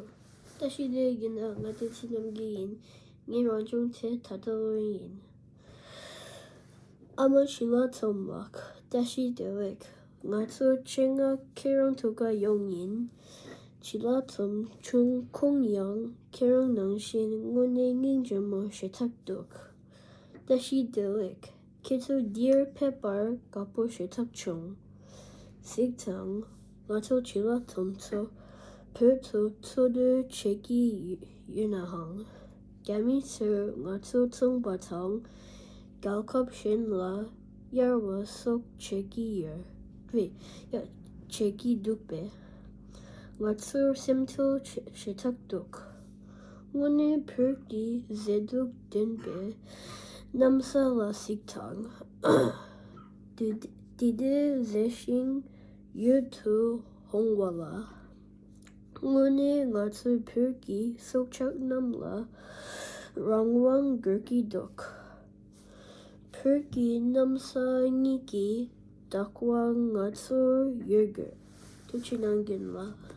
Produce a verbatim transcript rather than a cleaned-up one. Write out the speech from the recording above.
བཀྲ་ཤིས་བདེ་ལེགས། ཡིན་ན་ང་བསྟན་འཛིན་རྣམ་རྒྱལ་ཡིན། ངའི་རང་བྱུང་ཚེ་ད་ལྟ་ལོན་ཡིན། ཨ་མ་བྱི་ལ་ཐུམ་ལགས། བཀྲ་ཤིས་བདེ་ལེགས། ང་ཚོ་ཆེད་མངགས་ཁྱེད་རང་ཐུག་ག་ཡོང་ཡིན། བྱི་ལ་ཐུམ་ཆུང་ཁོང་ཡང་ཁྱེད་རང་ནང་བཞིན་དངོས་གནས་སྙིང་རྗེ་མོ་ཞེ་དྲག་འདུག་བཀྲ་ཤིས་བདེ་ལེགས། ཁྱེད་ཚོ་འདིར་ཕེབས་པར་དགའ་པོ་ཞེ་དྲག་བྱུང་། གཟིགས་དང་། ང་ཚོ་བྱི་ལ་ཐུམ་ཚོ་བོད་དུ་འཚོ་སྡོད་བྱེད་ཀྱི་ཡོད་ནའང་། རྒྱ་མི་ཚོས་ང་ཚོ་བཙོངས་པ་དང་། རྒྱལ་ཁབ་གཞན་ལ་གཡར་བ་སོགས་བྱེད་ཀྱི་ཡོད་རེད། ཡ། བྱེད་ཀྱི་འདུག་པས། ང་ཚོར་སེམས་ཁྲལ་བྱེད་བྱེད་དྲག་འདུག་དངོས་གནས་བོད་ཀྱི་མཛེས་སྡུག་ལྡན་པའི་གནམ་ས་ལ་གཟིགས་དང་། དེ་དེ་དེ་མཛེས་ཤིང་ཡིད་དུ་འོང་བ་ལ། དངོས་གནས་ང་ཚོའི་བོད་ཀྱི་སྲོག་ཆགས་རྣམས་ལ་རང་དབང་དགོས་ཀྱི་འདུག་བོད་ཀྱི་གནམ་ས་གཉིས་ཀྱི་བདག་པོ་ང་ཚོར་ཡོད་དགོས། ཐུགས་རྗེ་གནང་། རྒན་ལགས།